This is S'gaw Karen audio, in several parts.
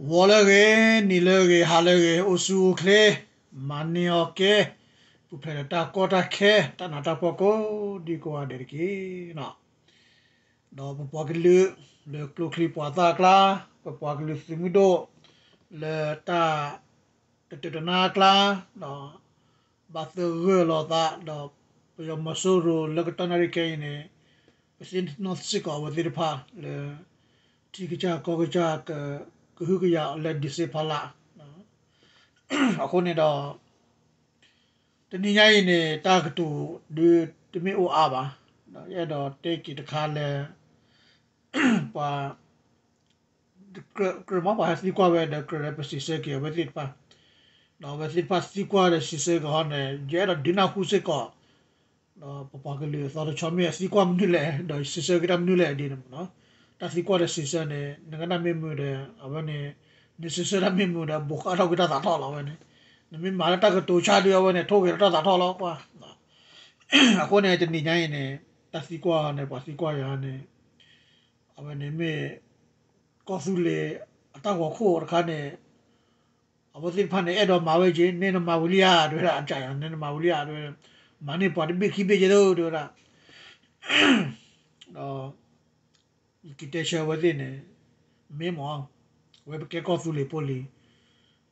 ဂီၤလၢအဂ့ၤ, နံၤလၢအဂ့ၤ, ဟါလၢအဂ့ၤ, အိၣ်ဆူၣ်အိၣ်ချ့, မၤန့ၢ်အီၤကဲ, ပူၤဖျဲးဒီးတၢ်ကီတၢ်ခဲ, တၢ်နးတၢ်ဖှီၣ်ကိးဒံကိးဂၤဒဲးတက့ၢ်. ဒီးပပှၤကလုာ်လၢကျိချံပှၤသၣ်အကျါ, ပပှၤကလုာ်သုးမုၢ်ဒိၣ်လၢတၢ်တတၢၢ်တနါအကျါ, ဒီးဘၣ်သဂၢၢ်လီၤသး, ဒီးပယီၤမီၤစိရိၤလၢကတီၢ်နၣ်ရံၣ်ခဲအံၤန့ၣ်, ပသ့ၣ်နီၣ်စ့ၢ်ကီးအဝဲသ့ၣ်တဖၣ်လၢ ထံကစၢ်ကီၢ်ကစၢ် ကဟုကယာ်လၢဒံးစ့ၢ်ဖီလာ်. အဃိန့ၣ်ဒီး တနံၤညါအံၤန့ၣ် တၢ်ကတိၤဒုးတမ့ၢ်အိၣ်အါဘၣ်, ဒီးယအဲၣ်ဒိးတဲက့ၤတခါလၢ ပှၤ ကြၢးမ့ၢ်ပှၤဟဲသံကွၢ်ဝဲဒီး ကြၢးလၢပစံးဆၢက့ၤအဝဲသ့ၣ်တဖၣ်, ဒီးအဝဲသ့ၣ်တဖၣ်သံကွၢ်ဒီးစံးဆၢက့ၤဟီန့ၣ် ယအဲၣ်ဒိးဒုးနၢ်ဟူစ့ၢ်ကီး ဒီးပပှၤကလုာ်အသီတဆီမ့ၢ်သံကွၢ်မနုၤလဲၣ်, ဒီးစံးဆၢက့ၤတၢ်မနုၤလဲၣ်ဒ်န့ၣ်မ့ၢ်နီၤ. တၢ်သံကွၢ်ဒီးစံးဆၢန့ၣ် နကနၣ်မ့ၢ်မုာ်ဒီး အဝဲန့ၣ် နစံးဆၢတၢ်မ့ၢ်မုာ်ဒီး ဘိးဃၣ်ထီၣ်ကွံာ်တၢ်သးထီၣ်လီၤဝဲန့ၣ်, နမ့ၢ်မၤလၢတၢ်ကတိၤဆါဒုးအဝဲန့ၣ် ထိၣ်ဂဲၤဒီးတၢ်သးထီၣ်လီၤကွၢ်. အဃိန့ၣ် တနံၤညါအံၤန့ၣ် တၢ်သံကွၢ်န့ၣ် ပှၤသံကွၢ်ယၤန့ၣ် အဝဲန့ၣ်မ့ၢ် ကီၢ်သူလ့ၤအတၢ်ဂီၤခိၣ်တခါန့ၣ် အဝဲသ့ၣ်တဖၣ်န့ၣ် အဲၣ်ဒိးမၤဝဲက့ၤ နဲနမၤဝံၤလံဧါ တဲဝဲဒၣ်အကၢ်ယၤ နဲနမၤဝံၤလံဧါ တဲဝဲ, မၤန့ၢ်ပှၤတဘ့ၣ်ခံဘ့ၣ်က့ၤသု တဲဝဲဒၣ်. ဒီး ယက့ၤတဲဆၢအဝဲသ့ၣ်န့ၣ် မ့ၢ်မ့ၢ် အဝဲပကဲကီၢ်သူလ့ၤဖိလံၤ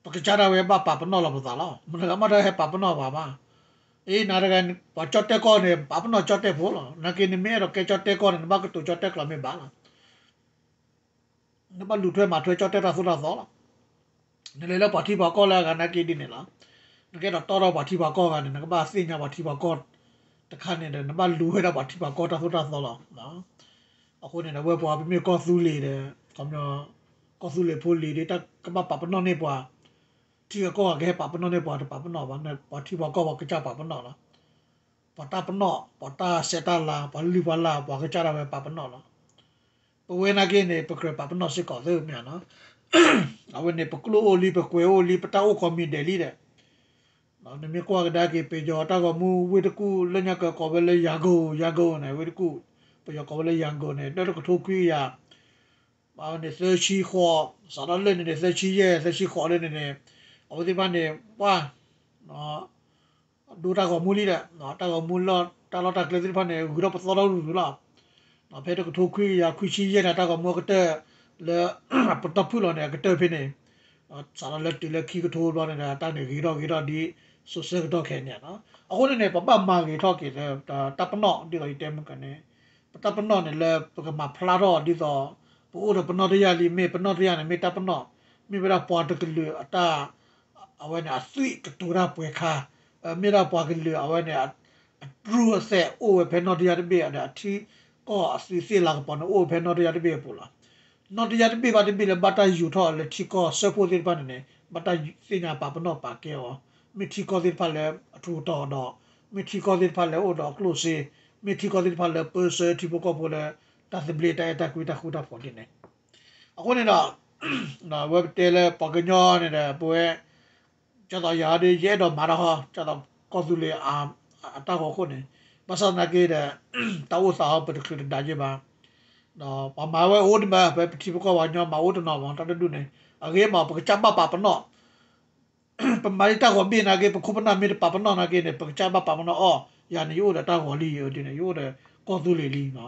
ပကစၢ်ဒၣ်ဝဲဘၣ်ပာ်ပနီၣ်လီၤပသးလီၤ. မတၤဂၤမးတဟဲပာ်ပနီၣ်ပှၤဘၣ်. အ့ နၤတဂၤ ပှၤကၠီၣ်တဲၣ်ကီၢ်န့ၣ် ပာ်ပနီၣ်ကၠီၣ်တဲၣ်ဖိလီၤ. နာ်က့နမ့ၢ်အဲၣ်ဒိးကဲကၠီၣ်တဲၣ်ကီၢ်န့ၣ် နဘၣ်ကတိၤကၠီၣ်တဲၣ်ကျိာ်မ့ၢ်ဘၣ်လီၤ. နဘၣ်လူၤထွဲမၤထွဲကၠီၣ်တဲၣ်တၢ်သိၣ်တၢ်သီလီၤ. နလဲၤလၢပှၤထံပှၤကီၢ်လၢအဂၤနာ်က့ဒ်န့ၣ်လီၤ. နကအဲၣ်ဒိးတီဒီးပှၤထံပှၤကီၢ်ဂၤန့ၣ် နကဘၣ်သ့ၣ်ညါပှၤထံပှၤကီၢ်တခါန့ၣ်ဒီး နဘၣ်လူၤဝဲဒၣ်ပှၤထံပှၤကီၢ်တၢ်သိၣ်တၢ်သီလီၤ. အဃိန့ၣ်ဒီး ဝဲပှၤပမ့ၢ်ကီၢ်သူလ့ၤဒီး ကီၢ်သူလ့ၤဖိလံၤဒီး တၢ်ကဘၣ်ပာ်ပနီၣ်န့ၢ်ပှၤ ထံဂၤကီၢ်ဂၤကဟဲပာ်ပနီၣ်န့ၢ်ပှၤတပာ်ပနီၣ်ဘၣ်, ပှၤထံပှၤကီၢ်ပှၤကစၢ်ပာ်ပနီၣ်လီၤ. ပှၤတၢ်ပနီၣ် ပှၤတၢ်ဆဲးတၢ်လၤ ပှၤလုၢ်ပှၤလၢ် ပှၤကစၢ်ဒၣ်ဝဲပာ်ပနီၣ်လီၤ. ပဝဲနာ်က့န့ၣ် ပကြၢးပာ်ပနီၣ်စ့ၢ်ကီးသ့မ့ၢ်ဧါနီၤ. အဝဲန့ၣ် ပကျိၣ်အိၣ်လံ ပကွဲးအိၣ်လံ ပတၢ်အိၣ်ကိးမံၤဒဲးလံဒီး နမ့ၢ်ကွၢ်ကဒါက့ၤ ပယီၤတၢ်ဂီၤမူဝ့ၢ်တကူၣ် လၢညါကကိးဝဲလၢ Yangon, Yangon န့ၣ် ဝ့ၢ်တကူၣ်, ပယီၤကိးဝဲလၢ Yangon န့ၣ် လၢတကထိခွံကယၤ ဘၣ်ဝဲန့ၣ် သၢဆံဃိး, စးထီၣ်လၢန့ၣ်န့ၣ် သၢဆံယဲၢ် သၢဆံဃိးလၢန့ၣ်န့ၣ် အဝဲသ့ၣ်တဖၣ်န့ၣ် ပှၤ ဒိတၢ်ဂီၤမူလံဒီး တၢ်ဂီၤမူလၢတၢ်လီၢ်တၢ်ကျဲသ့ၣ်တဖၣ်န့ၣ် ဂုၤထီၣ်ပသီထီၣ်ရူၤရူၤလီၤ. ဖဲတကထိခွံကယၤခွံဆံယဲၢ်န့ၣ် တၢ်ဂီၤမူအကတၢၢ်လၢ ပတီၢ်ဖုၣ်လီၤန့ၣ် အကတၢၢ်ဖဲန့ၣ် စးထီၣ်လၢတုၤလၢခံကထိဘျီန့ၣ်ဒီး တၢ်န့ၣ်ဂ့ၤထီၣ်ဂ့ၤထီၣ်ဒ် စိၤဆၢကတီၢ်ခဲအံၤန့ၣ်လီၤ. အဃိန့ၣ်န့ၣ် ပဘၣ်မၤဂ့ၤထီၣ်က့ၤလၢ တၢ်ပနီၣ် ဒ်သိးယတဲမုၢ်ကန့ၣ် ပတၢ်ပနီၣ်န့ၣ်လၢပကမၤဖျါထီၣ်ဒ်သိး ပအိၣ်ဒီးပနီၣ်တယၢ်လံ မ့ၢ်ပနီၣ်တယၢ်န့ၣ် မ့ၢ်တၢ်ပနီၣ် မ့ၢ်ဝဲဒၣ်ပှၤတကလုာ်အတၢ် အဝဲန့ၣ် အသွံၣ်ကတိၤတၢ်ပှဲၤခါ, မ့ၢ်ဒၣ်ပှၤကလုာ်အဝဲန့ၣ် အဒြူၢ်အသဲးအိၣ်ဝဲဖဲနီၣ်တယၢ်တဘ့ၣ်ဒီး အထံကီၢ်အသွံၣ်သ့ၣ်လၤကပီၤန့ၣ် အိၣ်ဝဲဖဲနီၣ်တယၢ်တဘ့ၣ်အပူၤလီၤ. နီၣ်တယၢ်တဘ့ၣ်ဘၣ်တဘ့ၣ်လၢဘၣ်တၢ်ယူၤထီၣ်လၢထံကီၢ်စၢဖှိၣ်သ့ၣ်တဖၣ်န့ၣ်န့ၣ် ဘၣ်တၢ်သ့ၣ်ညါပာ်ပနီၣ်ပာ်ကဲအီၤ, မ့ၢ်ထံကီၢ်သ့ၣ်တဖၣ်လၢအထူးအတီၤဒီး မ့ၢ်ထံကီၢ်သ့ၣ်တဖၣ်လၢအိၣ်ဒီးအကျိၣ်စ့, မ့ၢ်ထံကီၢ်သ့ၣ်တဖၣ်လၢပၢဆှၢထံဖိကီၢ်ဖိလၢ တၢ်သဘျ့တၢ်အဲၣ်တၢ်ကွံတၢ်ဃူတၢ်ဖိးဒ်န့ၣ် အဃိန့ၣ်ဒီး ဝဲပတဲလၢပှၤကညီန့ၣ်ဒီး ပဝဲ ကၢ်သိးယၤဒီး ယအဲၣ်ဒိးမၤတၢ်ဟီ ကၢ်သိးကီၢ်သူလ့ၤအတၢ်ဂီၤခိၣ်န့ၣ် ဘၣ်ဆၣ်သနာ်က့ဒီး တၢ်အိၣ်သးဟီပတချုးတဒါယ့ၢ်ဘၣ်, ဒီးပှၤမၤဝဲအိၣ်ဒံးမး ပပထံပကီၢ်ပှၤကညီမၤအိၣ်တနီၤမး တၢ်တဒူၣ်န့ၣ် အဂ့ၤမး ပကစၢ်ဘၣ်ပာ်ပနီၣ် ပမၤဒ်တၢ်ဂီၤဘ့ၣ်နာ်က့ ပခိၣ်ပနၢ်မ့ၢ်တပာ်ပနီၣ်နာ်က့န့ၣ် ပကစၢ်ဘၣ်ပာ်ပနီၣ်အီၤ, ယၤန့ၣ် ယအိၣ်ဒီးတၢ်ဂီၤလံ ဒ်န့ၣ် ယအိၣ်ဒီးကီၢ်သူလ့ၤလံ.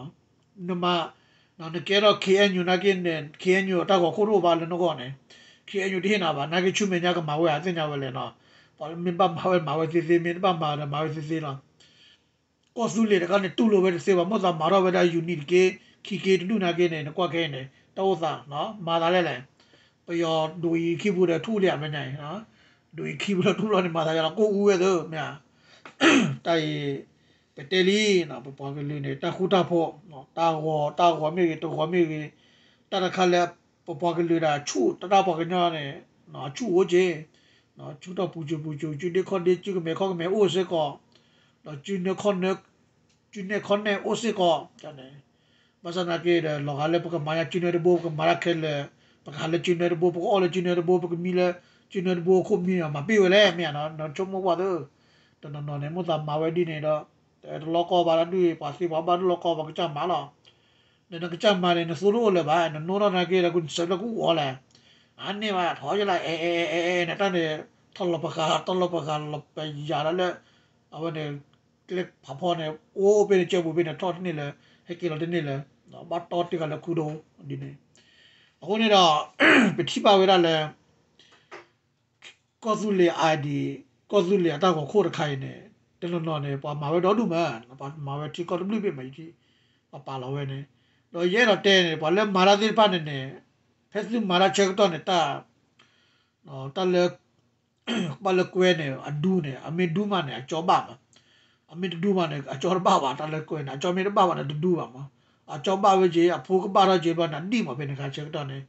နမၤ နကဲထီၣ် ခ့အဲၣ်ယူၣ် နာ်က့န့ၣ် ခ့အဲၣ်ယူၣ် တၢ်ဂီၤခိၣ်တအိၣ်ဘၣ်လၢနဂီၢ်န့ၣ်, ခ့အဲၣ်ယူၣ် တဟ့ၣ်နၤဘၣ် နာ်က့ဆူမဲာ်ညါကမၤဝဲဧါ သ့ၣ်ညါဝဲလဲၣ်နီၤ. ပှၤမ့ၢ်ဘၣ်မၤဝဲမၤဝဲသ့သ့ မ့ၢ်တဘၣ်မၤဒီးမၤဝဲသ့သ့လီၤ. ကီၢ်သူလ့ၤတခါန့ၣ် တူၢ်လိာ်ဝဲတသ့ဘၣ် မိၣ်သးမၤထီၣ်ဝဲဒၣ် ယူၤနံၣ်တက့ ခံက့တဒူၣ်နာ်က့န့ၣ် နကွၢ်ခဲအံၤန့ၣ် တၢ်အိၣ်သး မၤသးလဲၣ်လဲၣ်. ပယီၤဒိးအံၤခံပူၤဒီးထူၣ်လံအမဲာ်ညါအံၤ, ဒိးအံၤခံပူၤလၢထူၣ်လီၤန့ၣ် မၤသးယၤလီၤ ကိၢ်အူဝဲသ့ မ့ၢ်ဧါ. တၢ်အံၤ ပတဲလံ ပပှၤကလုာ်န့ၣ် တၢ်ဃူတၢ်ဖိး တၢ်ဂီၤ တၢ်ဂီၤမ့ၢ်ဂ့ၤ တဂီၤမ့ၢ်ဂ့ၤ တၢ်တခါလၢ ပပှၤကလုာ်ဒၣ်ဆူၣ် တၢ်ဒၣ်ပှၤကညီန့ၣ် ဆူၣ်အိၣ်က့ၤ ဆူၣ်ထီၣ်ပူၤစူၤပူၤစူၤ စုဒ့ခီၣ်ဒ့ စုကမဲာ်ခီၣ်ကမဲာ်အိၣ်စ့ၢ်ကီး ဒီးစုနဲၣ်ခီၣ်နဲၣ် စုနဲၣ်ခီၣ်နဲၣ်အိၣ်စ့ၢ်ကီး ဘၣ်ဆၣ်သနာ်က့ဒီး လီၤဂာ်လၢပကမၤညါစုနဲၣ်တဘိ ပကမၤတၢ်ခဲလၢာ် ပကဟးလၢစုနဲၣ်တဘိ ပကအီၣ်လၢစုနဲၣ်တဘိ ပကမံလၢစုနဲၣ်တဘိအခိၣ်မံန့ၣ် မၤပ့ၢ်ဝဲလဲၣ် မ့ၢ်ဧါနီၤ နဆိကမိၣ်ကွၢ်သ့ တနီၤနီၤန့ၣ် မိၣ်သးမၤဝဲဒ်န့ၣ်ဒီး တလီၤကီဘၣ်တၢ်ဒုး ပှၤသ့ပှၤဘၣ်တလီၤကီဘၣ် ကစၢ်မၤလီၤ ဒီးနကစၢ်မၤန့ၣ် နသိတအိၣ်လၢၤဘၣ် နနိထီၣ်နာ်က့ဒီး နစၢလၢကအိၣ်အီၤလဲၣ် အန့ၢ်ဘၣ် ထီၣ်ယလၢ အဲအဲအဲအဲန့ၣ် တၢ်န့ၣ် ထီၣ်လီၤပဃာ် ထီၣ်လီၤပဃာ်လီၤပယၤလီၤလၢ အဝဲန့ၣ် ကျဲဖးဖီန့ၣ် အိၣ်ဖဲန့ၣ် ကၠၢပူၤဖဲန့ၣ် ထီၣ်တန့ၢ်လၢ ဟဲက့ၤလီၤတန့ၢ်လၢ ဘၣ်တီတ့ၢ်ဃာ်လၢခူဒိၣ်ဒ်န့ၣ် အဃိန့ၣ်ဒီး ပထံၣ်ဘၣ်ဝဲဒၣ်လၢ ကီၢ်သူလ့ၤ ID ကီၢ်သူလ့ၤအတၢ်ဂီၤခိၣ်တခါအံၤန့ၣ် တနီၤနီၤန့ၣ် ပှၤမၤဝဲဒီဒူၣ်မး ပှၤမၤဝဲထံကီၢ်တဘျုးဘ့ၣ်မး ယထံၣ် ပှၤပာ်လီၤဝဲန့ၣ် ဒီးယအဲၣ်ဒိးတဲန့ၣ် ပှၤလၢမၤတၢ်သ့ၣ်တဖၣ်န့ၣ်န့ၣ် ဖဲသုမၤတၢ်ဆၢကတီၢ်န့ၣ် တၢ် တၢ်လၢ ဘၣ်လၢကွဲန့ၣ် အဒူန့ၣ် အမ့ၢ်ဒူမးန့ၣ် အကၠီဘၣ်မး, အမ့ၢ်တဒူဘၣ်န့ၣ် အကၠီတဘၣ်ဘၣ် တၢ်လၢကွဲန့ၣ် အကၠီမ့ၢ်တဘၣ်ဘၣ်န့ၣ် တဒူဘၣ်မး, အကၠီဘၣ်ဝဲက့ၤ အဖိကဘၣ်ထီၣ်က့ၤဘျီန့ၣ် အဒံၣ်မးဖဲန့ၣ်ခါဆၢကတီၢ်န့ၣ်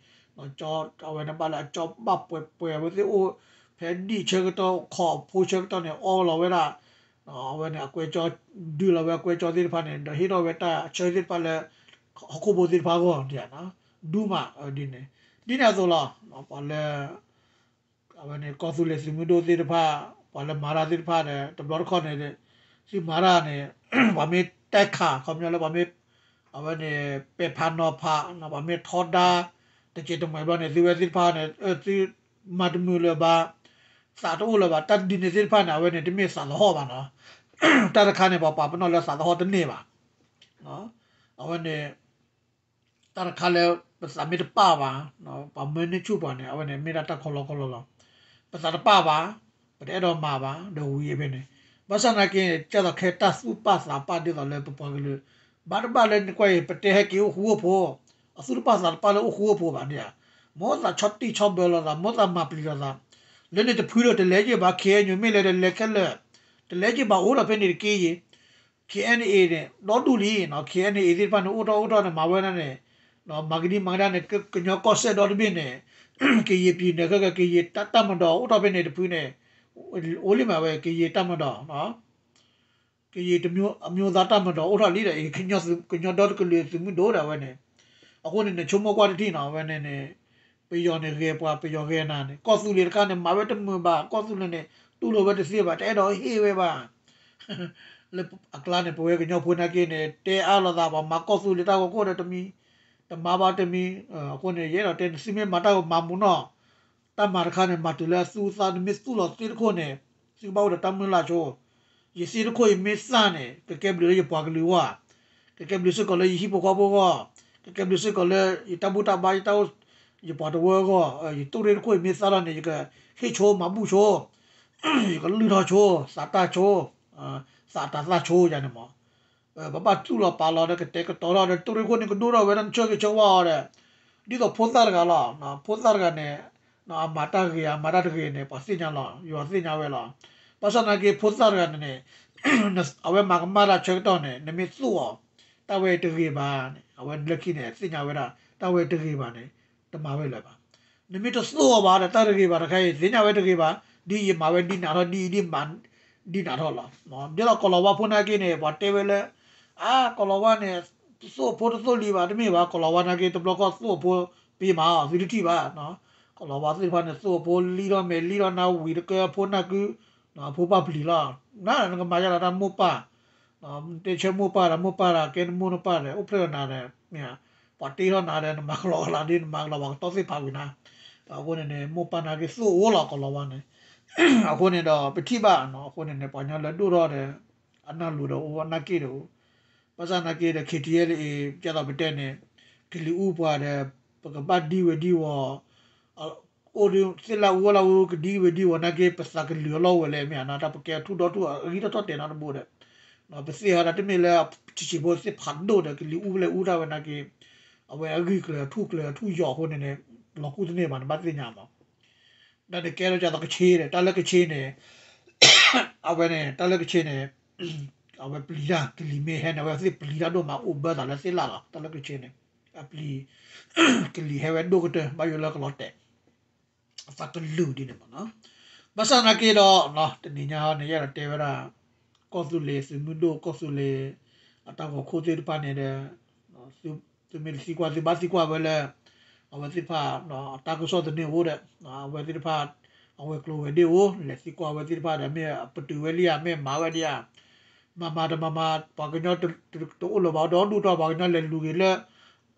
ကၠီ အဝဲန့ၣ်ဘၣ်လၢအကၠီဘၣ်ပှဲၤပှဲၤ အဝဲသ့ၣ်အိၣ် ဖဲဒံၣ်ဆၢကတီၢ် ခီၣ်ဖိဆၢကတီၢ်န့ၣ် အီလီၤဝဲဒၣ် အဝဲန့ၣ် အကွဲကၠီ ဒုးလီၤဝဲအကွဲကၠီသ့ၣ်တဖၣ်န့ၣ် ဒီးဟ့ၣ်ထီၣ်ဝဲတၢ်ဆၢသ့ၣ်တဖၣ်လၢ ဟီၣ်ခိၣ်ဖိသ့ၣ်တဖၣ်အဂီၢ် ဒ်န့ၣ် ဒူမး ဒ်န့ၣ် ဒ်န့ၣ်အသိးလီၤ ပှၤလၢ အဝဲန့ၣ် ကီၢ်သူလ့ၤသုးမုၢ်ဒိၣ်သ့ၣ်တဖၣ် ပှၤလၢမၤတၢ်သ့ၣ်တဖၣ်ဒီး တဘျီတခီၣ်န့ၣ် သုမၤတၢ်န့ၣ် ပှၤမ့ၢ်တဲခး ခီပညီလၢပှၤမ့ၢ် အဝဲန့ၣ် ပဲာ်ဖးနီၤဖး ပှၤမ့ၢ်ထီဒါ တစဲးတမှဲၤဘျီန့ၣ် သုဝဲသ့ၣ်တဖၣ်န့ၣ် သုမၤတမုာ်လၢၤဘၣ် သးတအိၣ်လၢၤဘၣ် တၢ်ဒ်န့ၣ်သ့ၣ်တဖၣ်န့ၣ် အဝဲန့ၣ် တမ့ၢ်သးသဟီၣ်ဘၣ်နီၤ တၢ်တခါန့ၣ် ပှၤပာ်ပနီၣ်လၢသးသဟီၣ်တန့ၢ်ဘၣ် အဝဲန့ၣ် တၢ်တခါလၢ ပသးမ့ၢ်တပာ်ဘၣ် ပှၤမၢန့ၢ်ဆူၣ်ပှၤန့ၣ် အဝဲန့ၣ်မ့ၢ်ဒၣ်တၢ်ခီလီခီလီလီၤ. ပသးတပာ်ဘၣ် ပတအဲၣ်ဒိးမၤဘၣ် ဒီးဝံၤဖဲန့ၣ် ဘၣ်ဆၣ်နာ်က့ ကဲသိးခဲတၢ်သူၣ်ပာ်သးပာ်ဒ်သိးလၢပပှၤကလုာ် ဘၣ်တဘၣ်လၢနကွၢ်အံၤ ပတဲဟဲက့ၤအိၣ်ဃူအိၣ်ဖိး အသူၣ်တပာ်သးတပာ်လၢအိၣ်ဃူအိၣ်ဖိးဘၣ်န့ၣ်ဧါ မိၢ်သးဆီၣ်တံၢ်ဆီၣ်ဘၢလိာ်သး မိၢ်သးမၤပျံၤလိာ်သး လၢန့ၣ်တဖုဒီးတလဲၤက့ၤဘၣ် ခ့ၣ်အဲၣ်ယူၣ် မ့ၢ်လဲၤဒီးလဲၤခဲလၢာ် တလဲၤက့ၤဘၣ်အိၣ်ဒီးဖဲန့ၣ်တက့ၢ်အံၤ ခ့ၣ်အဲၣ်ယူၣ် န့ၣ် ဒီဒူၣ်လံနီၤ ခ့ၣ်အဲၣ်ယူၣ် သ့ၣ်တဖၣ်န့ၣ် အိၣ်ထီၣ်အိၣ်ထီၣ်န့ၣ် မၤဝဲဒၣ်န့ၣ် မၤကဒံမၤကဒါန့ၣ် ကညီကီၢ်စဲၣ်ဒီတဘ့ၣ်န့ၣ် ကရင်ပြည်နယ် ခဲက ကရင်တၢ်မၤဒီး အိၣ်ထီၣ်ဖဲန့ၣ်တဖုန့ၣ် အိၣ်လံမးဝဲ ကရင်တၢ်မၤဒီး ကရင်တမျိုး အမျိုးသား တၢ်မၤဒီး အိၣ်ထီၣ်လံဒီး ကညီဒီတကလုာ်သုးမုၢ်ဒိၣ်ဒီးအဝဲန့ၣ် အဃိန့ၣ်န့ၣ် ဆိကမိၣ်ကွၢ်တထံၣ်နီၤ အဝဲန့ၣ်န့ၣ် ပယီၤန့ၣ်ဂဲၤပှၤ ပယီၤဂဲၤနၤန့ၣ် ကီၢ်သူလ့ၤတခါန့ၣ် မၤဝဲတမုာ်ဘၣ် ကီၢ်သူလ့ၤန့ၣ် တူၢ်လိာ်ဝဲတသ့ဘၣ် တအဲၣ်ဒိးဟ့ၣ်ဝဲဘၣ် လၢအကျါန့ၣ် ပဝဲကညီဖိနာ်က့န့ၣ် တဲအါလိာ်သး ပှၤမၤကီၢ်သူလ့ၤတၢ်ဂီၤခိၣ်ဒီးတမံၤ တမၤဘၣ်တမံၤ အဃိန့ၣ် ယအဲၣ်ဒိးတဲန့ၣ် သုမ့ၢ်မၤတၢ်ဂီၤမၤမူနီၢ် တၢ်မၤတခါန့ၣ် မၤတုၤလၢအသူၣ်အသၣ် နမ့ၢ်သူၣ်လီၤသ့ၣ်တခိၣ်န့ၣ် သုကဘၣ်အိၣ်ဒီးတၢ်မုၢ်လၢ်ဆိ ယသ့ၣ်တခိၣ်အံၤမ့ၢ်သၣ်န့ၣ် ကကဲဘျုးလၢယပှၤကလုာ်အဂီၢ် ကကဲဘျုးစ့ၢ်ကီးလၢယဟံၣ်ဖိဃီဖိအဂီၢ် ကကဲဘျုးစ့ၢ်ကီးလၢယတၢ်ဘူၣ်တၢ်ဘါ ယတၢ်အိၣ် ယပှၤတဝၢအဂီၢ် ယတိၢ်ရ့ၣ်တခိၣ်အံၤမ့ၢ်သၣ်လီၤန့ၣ် ယကဟ့ၣ်ဆိမၤဘူၣ်ဆိ ယကလုၢ်ထီၣ်ဆိ သးတၢ်ဆိ သးတၢ်သၣ်ဆိယၤန့ၣ်မး ပဘၣ်သူၣ်လီၤပာ်လီၤဒီးကတဲာ်ကတီၤထီၣ်ဒီး တိၢ်ရ့ၣ်ခိၣ်န့ၣ်ကဒိၣ်ထီၣ်ဝဲဒၣ် နဆၢဂ့ၤဆၢဝါအီၤဒီး ဒ်သိးဖိသၣ်တဂၤလီၤ ဖိသၣ်တဂၤန့ၣ် အမၤတၢ်ဂ့ၤ အမၤတၢ်တဂ့ၤန့ၣ် ပှၤသ့ၣ်ညါလီၤ ယွၤသ့ၣ်ညါဝဲလီၤ ဘၣ်ဆၣ်နာ်က့ ဖိသၣ်တဂၤန့ၣ်န့ၣ် အဝဲမၤကမၣ်တၢ်ဆၢကတီၢ်န့ၣ် နမ့ၢ်သူၣ်အီၤ တၢ်ဝဲတဂ့ၤဘၣ်န့ၣ် အဝဲလၢခံန့ၣ် သ့ၣ်ညါဝဲဒၣ် တၢ်ဝဲတဂ့ၤဘၣ်န့ၣ် တမၤဝဲလၢၤဘၣ် နမ့ၢ်တသူၣ်အီၤဘၣ်ဒီး တၢ်တဂ့ၤဘၣ်တခါအံၤ သ့ၣ်ညါဝဲတဂ့ၤဘၣ် ဒ်အံၤမၤဝဲဒ်နးထီၣ် ဒ်အံၤဒ်မၤ ဒ်နးထီၣ်လီၤ ဒ်သိးကီၤလီၤဝါဖိနာ်က့န့ၣ် ပှၤတဲဝဲလၢ အါ ကီၤလီၤဝါန့ၣ် သူၣ်အဖိတသိၣ်လံဘၣ် တမ့ၢ်ဘၣ် ကီၤလီၤဝါနာ်က့ တဘျီဃီသူၣ်အဖိ ပ့ၤမၤအီၤ သုတထံၣ်ဘၣ် ကီၤလီၤဝါသ့ၣ်တဖၣ်န့ၣ် သူၣ်အဖိလံထီၣ်မဲာ်လံထီၣ်နါဝံၤတကဲအဖိနၢ်ကု အဖိဘၣ်ပျံၤလီၤ နနကမၤယါလီၤတၢ်မိၢ်ပၢ် တဲဆၢမိၢ်ပၢ်ဒီး မိၢ်ပၢ်ဒီး ကဲနမိၢ်နပၢ်ဒီး အိၣ်ဖျဲၣ်လီၤနၤဒီး မ့ၢ် ပှၤတ့ထီၣ်နၤဒီး နမၤကလီၤကလီၤဒ် နမၤကလီၤပှၤကတီၢ်သ့ၣ်ဖးဝံၤနၤ အဃိန့ၣ်န့ၣ် မိၢ်ပၢ်နာ်က့သူၣ်အိၣ်လီၤ ကီၤလီၤဝါန့ၣ် အဃိန့ၣ်ဒီး ပထံၣ်ဘၣ် အဃိန့ၣ်န့ၣ် ပှၤကညီလၢဒိၣ်ထီၣ်ဒီး အနၢ်လိၤဒီးအိၣ် အနၢ်က့ၣ်ဒီးအိၣ် ဘၣ်ဆၣ်နာ်က့ဒီး ခ့ထံအဲလ်အ့ ကဲသိးပတဲန့ၣ် ကလံၤအူပှၤဒီး ပကဘၣ်ဒံဝဲဒံဝီၤ အိၣ်ဒုးသ့ၣ်လၢအူအလၢအူ ကဒံဝဲဒံဝီၤနာ်က့ ပသးကလုာ်အလီၢ်ဝဲလဲၣ် မ့ၢ်ဧါနီၤ တၢ်ပကဲထူၣ်ဒီထူၣ်အဂံၢ်ထီၣ်ထီၣ်တဲာ်နီတဘိဒီး ပသ့ၣ်ဟးဒီးတမ့ၢ်လၢ ထံဆံးဖိသ့ၣ်ဖးဒိၣ်ဒီး ကလံၤအူဖဲလဲၣ်အူတၢ်ဝဲနာ်က့ အဝဲအဂံၢ်ကျၢၤအထူၣ်ကျၢၤအထူၣ်ယီၤအဃိန့ၣ်န့ၣ် လီၤကူၣ်တန့ၢ်ဘၣ် နဘၣ်သ့ၣ်ညါမး ဒီးန့ၣ်ကဲထီၣ်ကသိးကဆ့ဒီး တၢ်လၢကဆ့န့ၣ် အဝဲန့ၣ် တၢ်လၢကဆ့န့ၣ် အဝဲပျံၤတၢ် ကလံၤမ့ၢ်ဟဲန့ၣ် အဝဲသ့ၣ်ပျံၤတၢ်ဒိၣ်မး အိၣ်ဘၢသးလၢသ့ၣ်လၢ်လီၤ တၢ်လၢကဆ့န့ၣ် အပျံၤ ကလံၤဟဲဝဲဒိၣ်ကတၢၢ် ဘၣ်ယိၣ်လၢကလီၤတဲာ် အသးကလုာ်ဒ်န့ၣ်မးနီၤ ဘၣ်ဆၣ်နာ်က့ဒီး တနံၤညါန့ၣ် ယအဲၣ်ဒိးတဲဝဲဒၣ် ကီၢ်သူလ့ၤသုးမုၢ်ဒိၣ် ကီၢ်သူလ့ၤ အတၢ်ဂီၤခိၣ်သ့ၣ်တဖၣ်န့ၣ်ဒီး သုမ့ၢ်တသံကွၢ် သုဘၣ်သံကွၢ်ဝဲလၢ အဝဲသ့ၣ်တဖၣ် အတၢ်ကစီၣ်သန့ၢ်အိၣ်ဒီး အဝဲသ့ၣ်တဖၣ် အဝဲၤကျိၤဝဲၤဒ့အိၣ် လဲၤသံကွၢ်ဝဲသ့ၣ်တဖၣ်ဒီး မ့ၢ်ပတုာ်ဝဲလံဧါ မ့ၢ်မၤဝဲဒံးဧါ မၤမၤတမၤမၤ ပှၤကညီတအိၣ်လၢၤဘၣ် ဒီဒူၣ်ဒီးပှၤကညီလဲၤလူၤက့ၤလၢ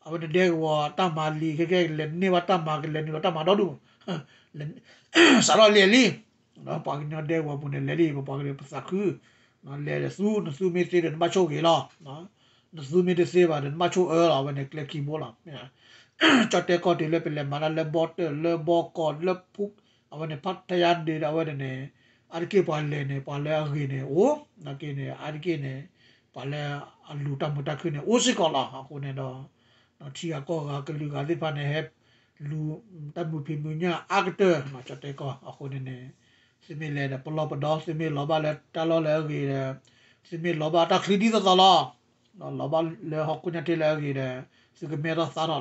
အဝဲန့ၣ်ဒဲကဝီၤတၢ်မၤလံာ်ခဲကဲ ကလဲၤန့ၢ်ဘၣ်တၢ်မၤ ကလဲၤနုာ်လီၤတၢ်မၤဒီဒူၣ်, စးထီၣ်လံာ်လံ, ပှၤကညီဒဲကဝီၤပူၤန့ၣ် လဲၤလံ ပပှၤကလုာ်ပသးခု, လဲၤဒီးသူ နသူမ့ၢ်သ့ဒီးနဘၣ်ဆိၣ်ဂ့ၤလီၤ, နသူမ့ၢ်တသ့ဘၣ်ဒီးနဘၣ်ဆိၣ်အၢလီၤ အဝဲန့ၣ်ကျဲခံဘိလီၤ. ကၠီၣ်တဲၣ်ကီၢ်တုၤလၢပလဲၤမၤတၢ်လၢဘီတၢၣ် လၢဘီကီၢ် လၢဖူ အဝဲန့ၣ် ဖးထယါဒ့ဒီး အဝဲန့ၣ်န့ၣ် အါတက့ၢ်ပှၤလဲၤန့ၣ် ပှၤလၢအဂ့ၤန့ၣ်အိၣ်, နာ်က့န့ၣ် အါတက့ၢ်န့ၣ် ပှၤလၢအလူၤတၢ်မုာ်တၢ်ခုၣ်န့ၣ် အိၣ်စ့ၢ်ကီးလီၤ. အဃိန့ၣ်ဒီး ထံဂၤကီၢ်ဂၤကလုာ်ဂၤသ့ၣ်တဖၣ်န့ၣ် ဟဲလူၤတၢ်မုာ်ဖံးမုာ်ညၣ်အါကတၢၢ် ကၠီၣ်တဲၣ်ကီၢ်. အဃိန့ၣ်န့ၣ် သုမ့ၢ်လဲၤဒီးပလီၢ်ပဒီ သုမ့ၢ်လီၤဘၣ်လၢတၢ်လီၢ်လၢအဂ့ၤဒီး သုမ့ၢ်လီၤဘၣ်တၢ်ချံဒ်သိးသိးလီၤ. လီၤဘၣ်လၢဟီၣ်ခိၣ်ညါတ့ၢ်လၢအဂ့ၤဒီး သုကမဲထီၣ်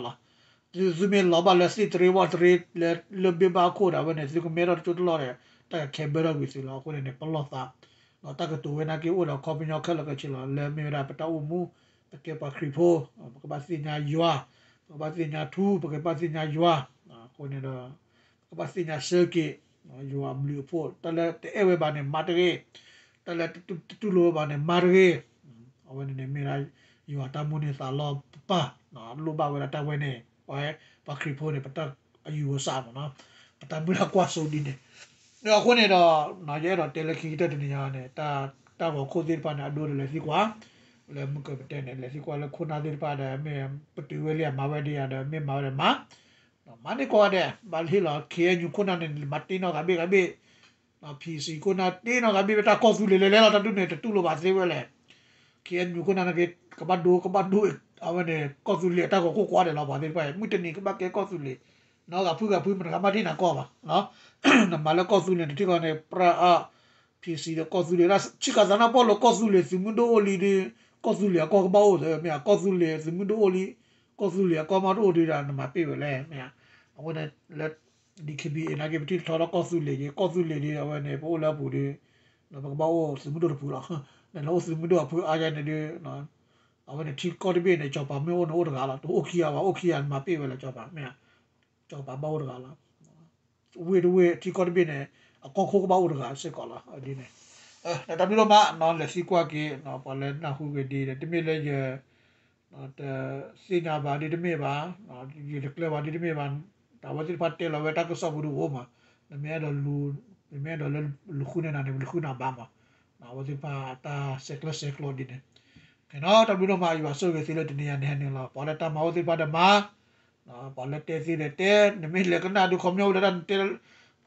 သါထီၣ်လီၤ. သုမ့ၢ်လီၤဘၣ်လၢသ့ၣ်တရ့ဝၣ်တရ့ လၢလၢၢ်ဘ့ၣ်ဘၣ်အခိၣ်ဒီး အဝဲန့ၣ် သုကမဲထီၣ်တကၠိတလီၢ်ဒီး တၢ်ကခဲဘၢထီၣ်ကွံာ်သုလီၤ. အဃိန့ၣ်န့ၣ် ပလီၢ်သး ဒီးတၢ်ကတိၤဝဲနာ်က့အိၣ်ဒီးခီပညီခဲလၢာ်ခဲဆ့လီၤ. လၢမ့ၢ်ဝဲဒၣ်ပတၢ်အိၣ်မူ ပကဲပှၤခရံာ်ဖိ ပကဘၣ်သ့ၣ်ညါယွၤ, ပကဘၣ်သ့ၣ်ညါထူ ပကဘၣ်သ့ၣ်ညါယွၤ, အဃိန့ၣ်ဒီး ပကဘၣ်သ့ၣ်ညါဆၢက့ၤ ယွၤအဘျုးအဖှိၣ် တၢ်လၢတအဲၣ်ဝဲဘၣ်န့ၣ် မၤတဂ့ၤ, တၢ်လၢတတူၢ်လိာ်ဝဲဘၣ်န့ၣ် မၤတဂ့ၤ. အဝဲန့ၣ်န့ၣ်မ့ၢ်ဒၣ် ယွၤတၢ်မိၣ်န့ၢ်သးလီပပၢ် လိၣ်ဘၣ်ဝဲဒၣ်တၢ်ဝဲန့ၣ် ပဝဲပှၤခရံာ်ဖိန့ၣ် ပတၢ်အယူၤအဆးမ့ၢ်နီၤ, ပတၢ်မုၢ်လၢ်ကွၢ်စိဒ်န့ၣ်. အဃိန့ၣ်ဒီး ယအဲၣ်ဒိးတဲလၢခံကတၢၢ်တနံၤညါန့ၣ် တၢ်ဂီၤခိၣ်သ့ၣ်တဖၣ်န့ၣ် အဒိဒ်လဲၣ်သံကွၢ် လၢမုၢ်ကပတဲန့ၣ် လဲၤသံကွၢ်လၢခိၣ်နၢ်သ့ၣ်တဖၣ်ဒီး မ့ၢ်ပတုာ်ဝဲလံအမၤဝဲဒ်ယၤဒီး မ့ၢ်မၤဝဲဒီးမၤ မၤန့ၢ်ကိးဂၤဒဲး ဘၣ်လံလီၤ ခ့ၣ်အဲၣ်ယူၣ်ခိၣ်နၢ်န့ၣ် မၤတ့ၢ်နီၢ်ဂၤဘ့ၣ်ဂၤဘ့ၣ်, ဖံစံၣ်ခိၣ်နၢ်တ့ၢ်နီၢ်ဂၤဘ့ၣ် ပတၢ်ကီၢ်သူလ့ၤလဲၤလဲၤလီၤ တၢ်ဒ်န့ၣ် တတူၢ်လိာ်ဘၣ်သ့ဝဲလဲၣ်. ခ့ၣ်အဲၣ်ယူၣ်ခိၣ်နၢ်န့ၣ်က့ ကဘၣ်ဒိ ကဘၣ်ဒိ အဝဲန့ၣ် ကီၢ်သူလ့ၤအတၢ်ဂီၤခိၣ်ကွၢ်ဒဲးလီၤ ပှၤသ့ၣ်တဖၣ်အံၤ မုၢ်တနံၤကဘၣ်ကဲကီၢ်သူလ့ၤ, နီၢ်ဂၤဖုဂၤဖု မတဂၤမးတ့ၢ်နၤကီၢ်ဘၣ် နမၤလၢကီၢ်သူလ့ၤန့ၣ် ထံကီၢ်န့ၣ် ပြၢအ ဖံစံၣ်ဒီးကီၢ်သူလ့ၤ ဆံးကၤသးနၢ်ပီၢ်လၢကီၢ်သူလ့ၤ သုးမုၢ်ဒိၣ်အိၣ်လံဒီး ကီၢ်သူလ့ၤအကီၢ်ကဘၣ်အိၣ်သ့ မ့ၢ်ကီၢ်သူလ့ၤ သုးမုၢ်ဒိၣ်အိၣ်လံ ကီၢ်သူလ့ၤအကီၢ်မးတအိၣ်ဒီး နမၤပ့ၢ်ဝဲလဲၣ် မ့ၢ် အဝဲန့ၣ်လၢ ဒီးခ့ဘံၣ်အ့ၣ် နာ်က့ ပထံၣ်ထီထီၣ်ကီၢ်သူလ့ၤက့ ကီၢ်သူလ့ၤဒီး အဝဲန့ၣ် ပအိၣ်လၢအပူၤဒီး ပကဘၣ်အိၣ်သုးမုၢ်ဒိၣ်တပူၤလီၤ. နလၢအိၣ်သုးမုၢ်ဒိၣ်အဖုအါယါန့ၣ်ဒီး အဝဲန့ၣ်ထံကီၢ်တဘ့ၣ်န့ၣ် ကၠီၤပၤမ့ၢ်အိၣ်န့ၣ်အိၣ်တဂၤလီၤ. တအိၣ်ခံဂၤဘၣ် အိၣ်ခံဂၤ နမၤပ့ၢ်ဝဲလၢကၠီၤပၤ မ့ၢ် ကၠီၤပၤဘၣ်အိၣ်တဂၤလီၤ. ဝ့ၢ်တဝ့ၢ်ထံကီၢ်တဘ့ၣ်န့ၣ် အကီၢ်ခိၣ်ကဘၣ်အိၣ်တဂၤစ့ၢ်ကီးလီၤ. ဒ်န့ၣ် တၢ်ဘျုးဒိၣ်မး လဲၤသံကွၢ်က့ၤ ပှၤလၢနၢ်ဟူဂ့ၤဒ်ဒီး တမ့ၢ်လၢယ တသ့ၣ်ညါဘၣ်ဒ်တမ့ၢ်ဘၣ်, ယတကျၢၤဘၣ်ဒ်တမ့ၢ်ဘၣ်, တၢ်ဝဲသ့ၣ်တဖၣ်တဲလီၤဝဲတၢ်ကစီၣ်ပူၤဒုအိၣ်မး, နမ့ၢ်အဲၣ်ဒိးလူၤ, နမ့ၢ်အဲၣ်ဒိးလၢလူၤဃုန့ၢ်နၤန့ၣ် ပလူၤဃုနၤဘၣ်မး, အဝဲသ့ၣ်တဖၣ်အတၢ်ဆဲးကျၢဆဲးကျိးဒ်န့ၣ်, ကဲနီၤ တၢ်ဘျုးဒိၣ်မး ယွၤဆိၣ်ဂ့ၤသုလၢတနံၤညါန့ၣ်ဟဲနုာ်လီၤ ပှၤလၢတၢ်မၤအိၣ်သ့ၣ်တဖၣ်ဒီးမၤ ပှၤလၢတဲသ့ဒီးတဲ, နမ့ၢ်လဲၤကနၣ်ဒုးခီပညီဝဲလၢတၢ်တဲ,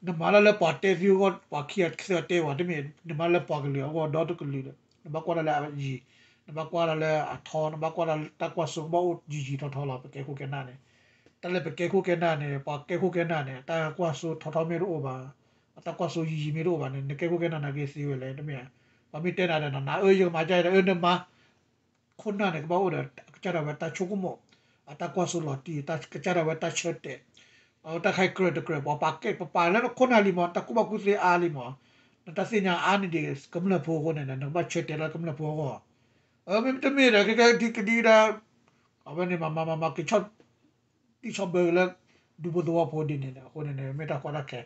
နမၤလၢလၢပှၤတဲသ့အဂီၢ် ပှၤခံဂၤသၢဂၤတဲဝဲတမ့ၢ်, နမၤလၢပှၤကလုာ်အဂီၢ်ဒီတကလုာ်ဒီး, နဘၣ်ကွၢ်တၢ်လၢအယံၤ, နဘၣ်ကွၢ်တၢ်လၢအထီ, နဘၣ်ကွၢ်တၢ်လၢတၢ်ကွၢ်စိကဘၣ်အိၣ်ယံၤယံၤထီထီလီၤ ပကဲခိၣ်ကဲနၢ်န့ၣ်, တၢ်လၢပကဲခိၣ်ကဲနၢ်န့ၣ် ပှၤကဲခိၣ်ကဲနၢ်န့ၣ် တၢ်ကွၢ်စိထီထီမ့ၢ်တအိၣ်ဘၣ်, အတၢ်ကွၢ်စိယံၤယံၤမ့ၢ်တအိၣ်ဘၣ်န့ၣ် နကဲခိၣ်ကဲနၢ်နာ်က့သ့ဝဲလဲၣ် တမ့ၢ်ဧါ, ပှၤမ့ၢ်တဲနၤဒီး နၤအၢယကမၤဒ်အံၤဒီး အၢနမၤ ခိၣ်နၢ်န့ၣ် ကဘၣ်အိၣ်ဒီး ကစၢ်ဒၣ်ဝဲတၢ်ဆိကမိၣ်, အတၢ်ကွၢ်စိလီၤတံၢ်, ကစၢ်ဒၣ်ဝဲတၢ်ဆၢတဲာ်, အတၢ်ခါအံၤကြၢးတကြၢး ပှၤပာ်ကဲ ပပာ်လၢနခိၣ်နၢ်လံမး, တၢ်ကူၣ်ဘၣ်ကူၣ်သ့အါလံမး, နတၢ်သ့ၣ်ညါအါန့ၢ်ဒံးကမျၢၢ်ဖိအဃိန့ၣ် နကဘၣ်ဆၢတဲာ်လၢကမျၢၢ်ဖိအဂီၢ်, မ့တမ့ၢ်ဒီး ကဲကဲဒ်ကဒံကဒါ, အဝဲန့ၣ်မၤမၤမၤမၤ က့ၤဆီၣ် တံၢ်ဆီၣ်ဘၢက့ၤလၢ ဒူဖိသဝီဖိဒ်န့ၣ်ဒီး အဃိန့ၣ် မ့ၢ်တၢ်ကီတၢ်ခဲ,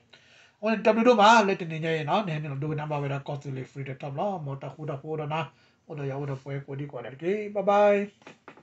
အဃိန့ၣ် တၢ်ဘျုးဒိၣ်မးလၢတနံၤညါအံၤနီၤ, နဟဲနုာ်လီၤဒိကနၣ်ဘၣ်ဝဲဒၣ်ကီၢ်သူလ့ၤ Freedom Talk လီၤ, မ်တၢ်ဃူတၢ်ဖိးအိၣ်ဒီးနၤ, အိၣ်ဒီးယၤအိၣ်ဒီးပှၤကိးဒံကိးဒဲးတက့ၢ်, bye bye.